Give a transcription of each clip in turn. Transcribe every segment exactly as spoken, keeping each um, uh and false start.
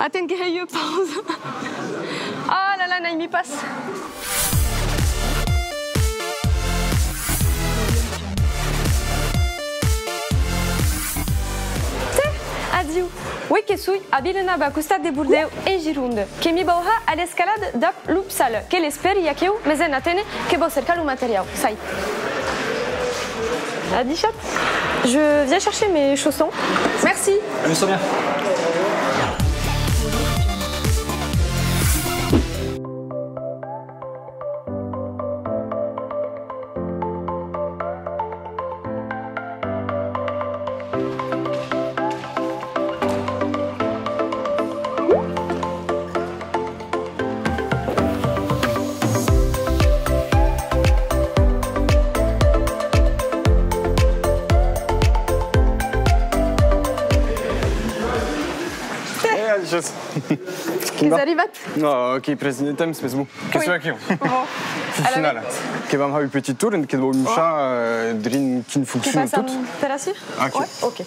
Atent que hèi ua pausa. Ah là là, n'aimi pas. Tè, adiu. Uei que soi a Vilanòva, a costat de Bordèu, en Gironda, que m'i vau har a l'escalada dab Lupsala, que l'espèri aquiu, mes en aténer que vau cercar lo materiau. Sai. Adishatz. Je viens chercher mes chaussons. Merci. Amuse-toi bien. Eh, adiu. Qu'es arribat? Non, qu'ei pres de temps, mes bon. Que soi aquiu. Bon. Fin finala. Que vam har un petit torn, que vau moshar, euh, drin quin fonciona tot. Que passam per ací? Aquiu. Ouais, ok.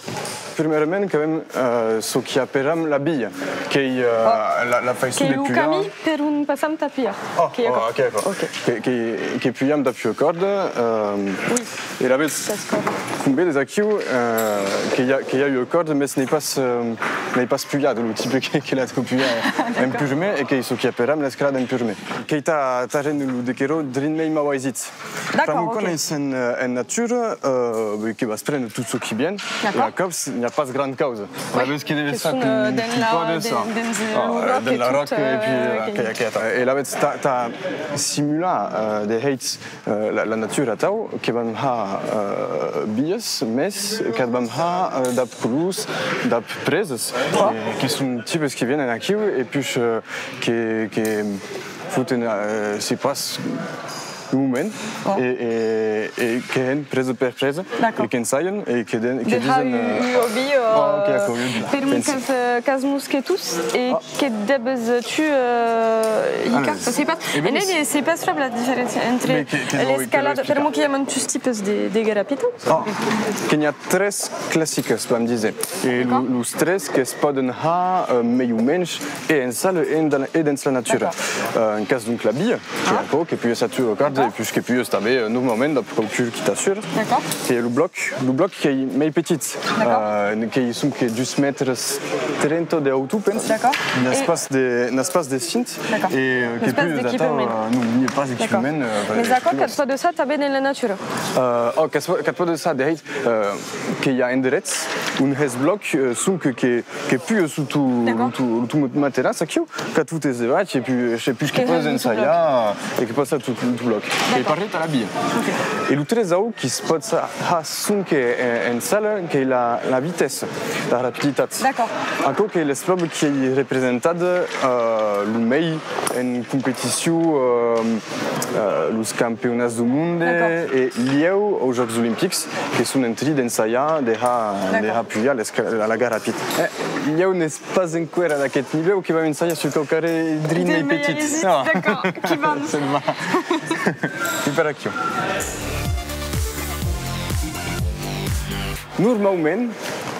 Prumèrament, qu'avem, euh, çò qui aperam la via, qu'ei, euh, la, la faiçon de pujar. Qu'ei lo camin per on passam tà pujar. Oh, ok, d'accord. Que, que, que pujam dab ua còrda, euh, e alavetz, com vedes aquiu, euh, que i a, que i a ua còrda, mes n'ei pas, euh, n'ei pas pujada, lo tipe que, que l'a deu pujar en purmèr, e qu'ei çò qui aperam l'escalada en purmèr. Qu'ei tà, tà rendre lo dequerò drin mei mau aisit. D'accord, ok. Pr'amor quan ès en, euh, en natura, euh, que vas préner tot çò qui vien, e a còps n'i a pas grand causa. Alavetz que deves estar com tu pòdes, dens la ròca e tot, e alavetz tà, tà simular, euh, de hèit, euh, la, la natura atau, que vam har, euh, vias, mes qu'at vam har, euh, dab colors, dab presas, e que son tipes qui vienen aquiu, e puish, euh, que, que foten, euh, se pas un moment, e, e, e que hèn presa per presa, e qu'ensajan, e que den-, que disen, euh, ua via, euh, per un cas, euh, cas mosquetons, e que deves tu, euh, hicar. Sai pas, en eth, sai pas tròp la diferéncia entre l'escalada, per'mor que i a mantuns tipes de, de garapita. Que n'i a tres classicas, vam díser. E lo, los tres que's pòden har, euh, mei o mensh, e en sala e en, e dens la natura. Euh, en cas, donc, la via, que aquò, que puges a tu a còrda, e puish que puges tanben, euh, normalament, dab quauqu'un qui t'assura. Qu'ei lo blòc, lo blòc qu'ei mei petit. Euh, qu'ei sonque dus mètres trenta de hautor, pensi. N'as pas de, n'as pas de cint, e, euh, que puges atau, euh, non, n'i a pas d'equipament, euh. Mes aquò, qu'at pòdes har tanben en la natura? Euh, oh, qu'at pòdes har, de hèit, euh, que i a enderets on hès blòc, euh, sonque que, que puges lo ton, lo ton, lo ton materàs aquiu, qu'at fotes devath, e puish, e puish que pòdes ensajar, e que pòdes har tot, tot blòc. E pareis a la via. E lo tresau qui's pòt har sonque en, en sala, qu'ei la, la vitessa, la rapiditat. Aquò qu'ei l'espròva qui ei representada, euh, lo mei en competicion, euh, euh, los campionats deu monde e lhèu aus Jòcs Olimpics, que son en trin d'ensajar de har, de har pujar l'esca-, la, la garapita. Eh, lhèu n'ès pas enqüèra d'aqueth nivèu, que vam ensajar sus quauquarren drin mei petit. D'accord, qui vam. Se'n va. E per aquiu. Normaument,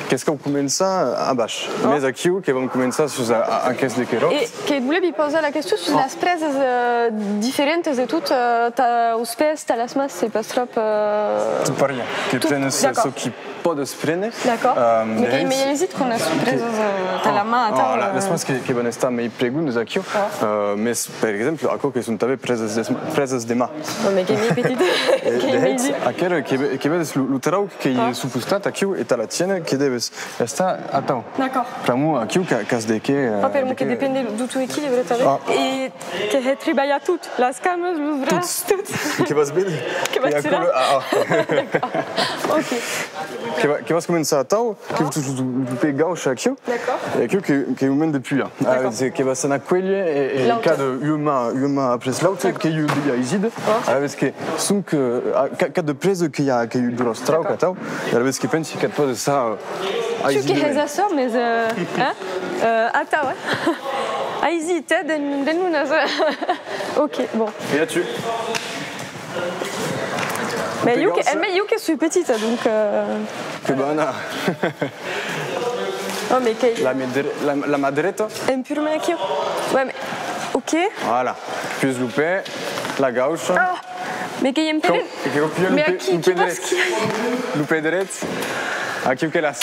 que's cau començar a baish. Mes aquiu que vam començar sus a, a, aqueste dequerò. E que volevi pausar la question sus las presas, euh, diferentas de tot, euh, tà, aus pès, tà las mans, sai pas tròp, euh. Tot parier. Que prenes çò qui pòdes préner. D'accord. Euh, mes qu'ei mei aisit quan as presas, euh, tà la man, atau, la, las mans que, que van estar mei pregondas aquiu, euh, mes, per exemple, aquò que son tanben presas de, presas de man. Non, mes qu'ei mei petit. E, qu'ei de mei hèit, aquera que ve-, que vedes lo, lo trauc qu'ei suu costat aquiu, e tà la tiéner que deves estar atau. D'accord. Pr'amor aquiu qu'a-, qu'as de qué, euh, pas, per'mor que depende deu ton equilibre tanben. E que hè tribalhar tot, las camas, los braç, tot. Que vas véder. Que vas tirar. Ah, ah. D'accord. Ok. Que va-, que vas començar atau, que fotes lo, lo pè gauch aquiu. D'accord. E aquiu que, qu'ei moment de pujar. D'accord. Alavetz que vas anar cuélher e, e cada ua man, ua man après l'autra, qu'ei ua via aisida. Alavetz que sonque, euh, a, ca-, cada presa que i a, qu'ei un gròs trauc atau. E alavetz que pensi qu'at pòdes har, euh, aisidament. Tu que hès açò, mes, euh, hein? Euh, atau, hein? Aisit, eh, de, de non. Ok, bon. E a tu? Mes jo que, mes jo que soi petita, donc, euh. Que va anar. Non, mais qu'ei... La, la, la main dreta. Un pur main aquí. Ouais, mais... Ok. Voilà. Puish lo pè, la gaucha. Ah, mais qu'ei un pè... Cau, que cau pilhar lo pè, lo pè dret. Lo pè dret. Aquiu que l'as.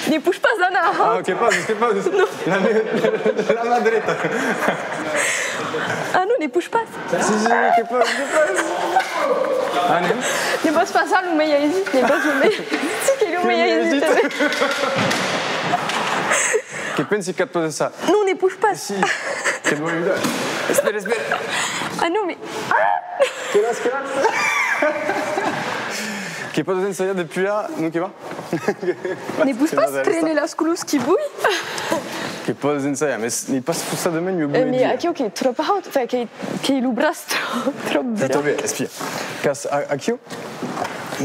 Ne puish pas anar, hein. Ah, que pas, que pas. Non. La, la, la main dreta. Ah non, ne puish pas. Si, si, que pas, que pas. Anem. Ne pòs pas, lo mei aisit, ne pòs lo mei aisit, si que lo mei aisit. Que pensi qu'at pòdes estar. Non, ne puish pas. Si, que vau ajudar. Espèra, espèra. Ah non, mais... Que l'as, que l'as. Que pòdes ensajar de pujar, non, que va? Ne pòs pas prene las colors qui voi? Que pòdes ensajar, mes n'ei pas forçadament ua bona idèa. Eh, mais aquiu qu'ei tròp haut, enfin, qu'ei, qu'ei lo braç tròp, tròp... Tròp, espia. Qu'as a-, aquiu,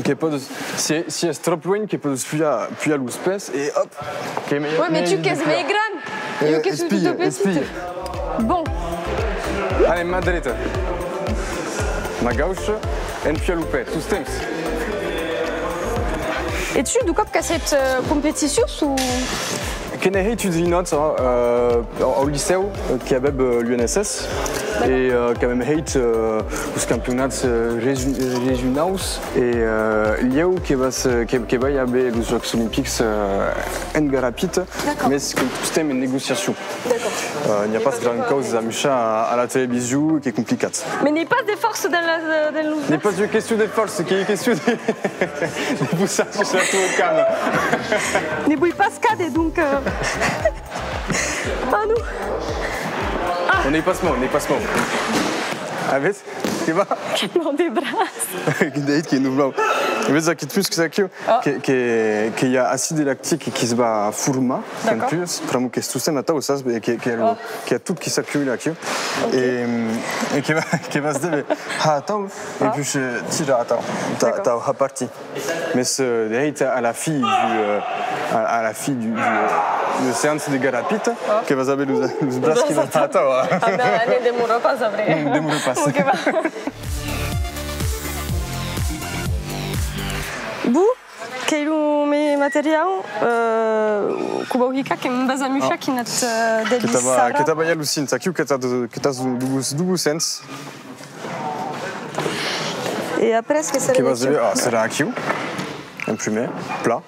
que pòdes, si, si es tròp luenh, que pòdes pujar, pujar los pès e hop, qu'ei melhor. Ouais, mais tu qu'es mei gran. Eh, eu que soi tot petit. Bon. Allez, main dreta. Main gauche, en pujar lo pè, tostemps. E tu, deu còp qu'as hèit, euh, competicions o? Que n'è hèit un drinòt, euh, au, au licèu, euh, qui avèm, euh, l'U N S S, e, euh, qu'avèm hèit, euh, los campionats, euh, regi-, regionaus, e, euh, lhèu que vas, euh, que, que vai aver los Jòcs Olimpics, euh, en Garapita, mes que tostemps en negociacion. D'accord. Euh, n'i a pas gran causa d'amuishar a, a la television, qu'ei complicat. Mais n'ei pas de força dans la, dans los... N'ei pas ua question de força, qu'ei ua question de, de possar sus la tua cama. Ne voi pas càder, donc, euh... Ah non. Ah. On n'est pas mort, on n'est pas mort. Avec, que va? Quin mau de braç. Quin deit que non blau. Vètz aqueth muscle aquiu, que, que, que i a acide lactic qui's va formar, quand pujas, pr'amor qu'es tostemps atau, sas, e que, que, que i a tot qui s'acumula aquiu. E, e que va, que vas dever har atau, e puish, eh, tirar atau, ta, tau har partir. Mes, euh, de hèit, a la fin du, euh, a, a la fin du, du, euh, de séance de garapita, que vas aver los, los braç qui van har atau, hein. Ah ben, ne demora pas après. Non, demora pas. Ok, va. Bon, qu'ei lo me-, materiau, euh, que vau hicar, que'm vas amuishar quin at, euh, de... Que t'a ba-, que t'a balhat lo cint, aquiu que t'a, que t'as do-, dos, dos cents. E après, que serà... Que vas dever, ah, serà aquiu, en prumèr, plan.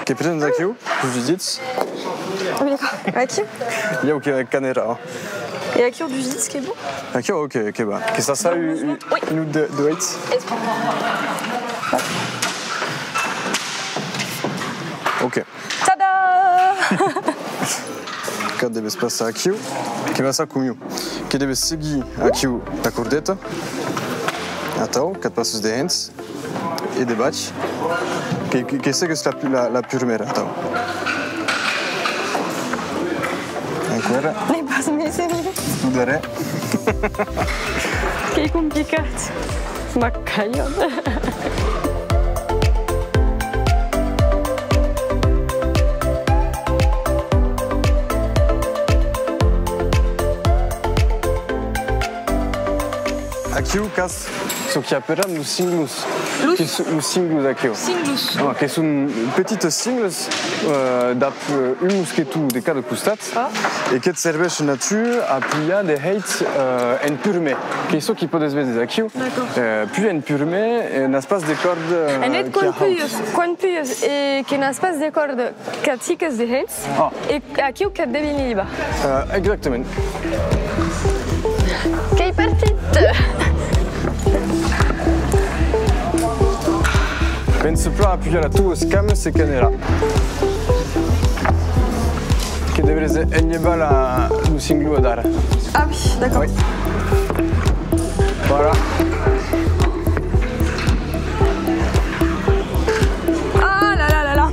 Que presentes aquiu, dus dits. Ah, d'accord. Aquiu? Ieu que canera. E aquiu, dus dits, qu'ei bon? Aquiu, ok, que va. Que ça, ça, un, un, un, deux, deux. Ok. Tada! Qu'at deves passar aquiu, que va estar com ieu. Que deves seguir aquiu la cordeta. Atau, qu'at passes dehens e de baish. Que, que, que segues la, la, la purmèra, atau. Enqüèra. N'ei pas mei seriós. Lo darrèr. Qu'ei complicat. Macalhon. Aquiu qu'as çò qui aperam los cinglos. Los? Que son los cinglos aquiu. Cinglos. Ah, que son petites cingles, euh, dab, euh, un mosqueton de cada costat. Ah. E que't serveish en natura a pujar de hèit, euh, en purmèr. Qu'ei çò qui pòdes véder aquiu. D'accord. Euh, pujar en purmèr, euh, n'as pas de còrda, euh, qui a haut. En hèit, quan pujas, quan pujas e que n'as pas de còrda, qu'at hiques dehens, e aquiu qu'at devi libar. Euh, exactament. Qu'ei partit! Pensa plan a pujar las tuas camas e canera. Que deves enlevar la, lo cinglo adara. Ah oui, d'accord. Oui. Voilà. Ah là là là là.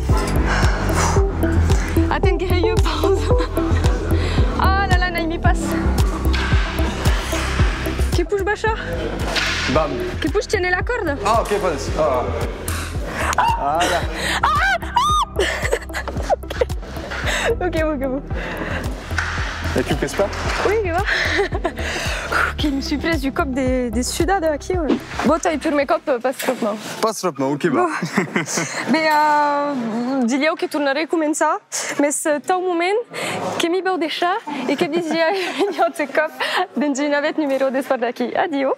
Aten que hèi ua pausa. Ah là là, n'aimi pas. Que puish baishar? Bam. Que puish tiéner la còrda? Ah, ok, pas. Ah. Ah là. Ah, ah. Ok, bon, ok, bon. E tu qu'es pas? Oui, que va. Que me soi pres un còp de, de sudada aquí, ouais. Bon, tai, purmèr còp, eh, pas tròp mau. Pas tròp mau, que va. Bon. Ben, eh, dilhèu que tornarè començar, mès, eh, tau moment que m'i vau deishar e que visi a un autre còp dens un navèth numèro d'Espòrt d'aquí. Adiu!